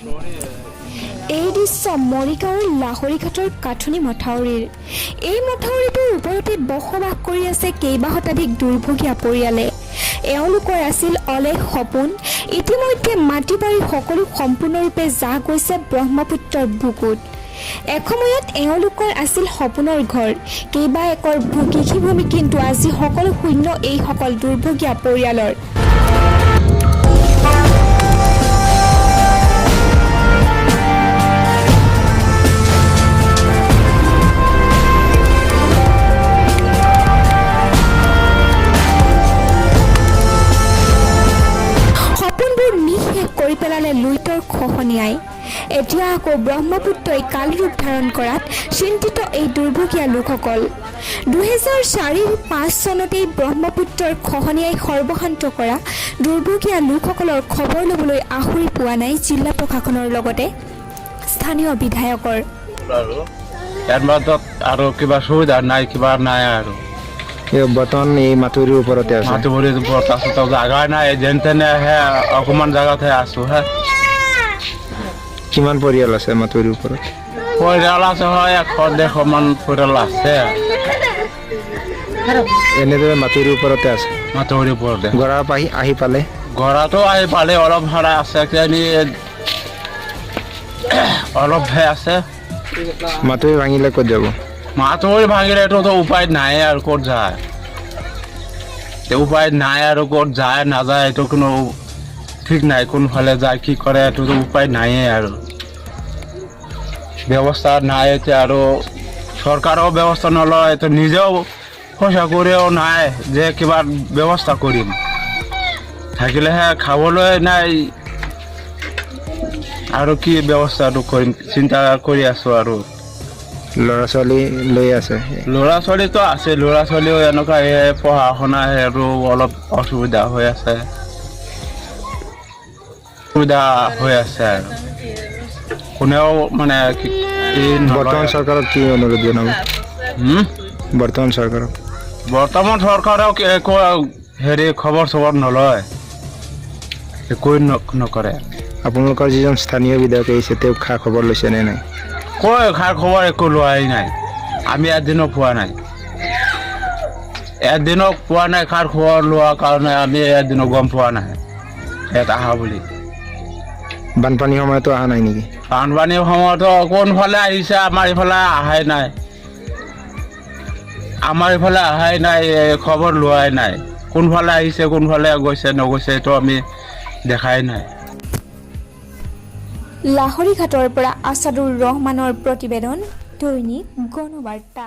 এই দৃশ্য মৰিগাঁৱৰ লাহৰীঘাটৰ কাঠনি মথাউৰিৰ। এই মথাউৰিটোৰ ওপৰতে বসবাস কৰি আছে কেইবা শতাধিক দুৰ্ভগীয়া পৰিয়ালে। এওঁলোকৰ আছিল অলেখ সপোন। ইতিমধ্যে মাটি বাৰী সকলো সম্পূৰ্ণৰূপে জাহ গৈছে ব্ৰহ্মপুত্ৰৰ বুকুত। এসময়ত এওঁলোকৰ আছিল সপোনৰ ঘৰ, কেইবা একৰ কৃষিভূমি। কিন্তু আজি সকলো শূন্য এইসকল দুৰ্ভগীয়া পৰিয়ালৰ। সপোনবোৰ নিঃশেষ কৰি পেলালে লুইতৰ খহনীয়াই। এতিয়া আকৌ ব্ৰহ্মপুত্ৰই কালৰূপ ধাৰণ কৰাত চিন্তিত এই দুৰ্ভগীয়া লোকসকল। 2004-5 চনতেই ব্ৰহ্মপুত্ৰৰ খহনীয়াই সৰ্বশান্ত কৰা দুৰ্ভগীয়া লোকসকলৰ খবৰ ল'বলৈ আহৰি পোৱা নাই জিলা প্ৰশাসনৰ লগতে স্থানীয় বিধায়কৰ। আৰু ইয়াৰ মাজত আৰু কিবা সুবিধা নাই, কিবা নাই আৰু। এই বৰ্তমান এই মাথুৰিৰ ওপৰতে আছে? মাটিভৰিৰ ওপৰত আছো তো, জাগা নাই, যেন তেনে হে অকণমান জাগাতহে আছো হে। কিমান পৰিয়াল আছে মাথুৰিৰ ওপৰত? পৰিয়াল আছে হয়, 100-150মান পৰিয়াল আছে। এনেদৰে মাথুৰিৰ ওপৰতে আছে? মাটিভৰিৰ ওপৰতে। গৰা আহি আহি পালে? ঘৰতো আহি পালে, অলপ ভাড়া আছে, কিজানি অলপহে আছে। মাথুৰি ভাঙিলে ক'ত যাব? মাথুৰি ভাঙিলে এইটোতো উপায় নাই আৰু, ক'ত যায়? উপায় নাই আৰু, ক'ত যায় নাযায় এইটো কোনো ঠিক নাই। কোনফালে যায়, কি কৰে, এইটোতো উপায় নাইয়ে আৰু, ব্যৱস্থা নাই এতিয়া। আৰু চৰকাৰেও ব্যৱস্থা নলয়, এইটো নিজেও পইচা কৰিও নাই যে কিবা ব্যৱস্থা কৰিম। থাকিলেহে খাবলৈ নাই আৰু, কি ব্যৱস্থাটো কৰিম চিন্তা কৰি আছোঁ আৰু। ল'ৰা ছোৱালী লৈ আছে? ল'ৰা ছোৱালীতো আছে। ল'ৰা ছোৱালীও এনেকুৱা এই পঢ়া শুনা আৰু অলপ অসুবিধা হৈ আছে, অসুবিধা হৈ আছে আৰু কোনেও মানে এই নলয়। বৰ্তমান চৰকাৰক কি অনুৰোধ জনাব? হুম? বৰ্তমান চৰকাৰক? বৰ্তমান চৰকাৰক একো হেৰি খবৰ চবৰ নলয়, একোৱে নকৰে। আপোনালোকৰ যিজন স্থানীয় বিধায়ক আহিছে, তেওঁক খা খবৰ লৈছে নে নাই? কৈ খা খবৰ একো লোৱাই নাই। আমি এদিনো পোৱা নাই, এদিনো পোৱা নাই। খাৰ খবৰ লোৱাৰ কাৰণে আমি এদিনো গম পোৱা নাই ইয়াত আহা বুলি। বানপানীৰ সময়তো অহা নাই নেকি? বানপানীৰ সময়তো কোনফালে আহিছে? আমাৰ ইফালে অহাই নাই, আমাৰ ইফালে অহাই নাই, খবৰ লোৱাই নাই। কোনফালে আহিছে, কোনফালে গৈছে নগৈছে, এইটো আমি দেখাই নাই। লাহৰীঘাটৰ পৰা আছাদুৰ ৰহমানৰ প্ৰতিবেদন, দৈনিক গণবাৰ্তা।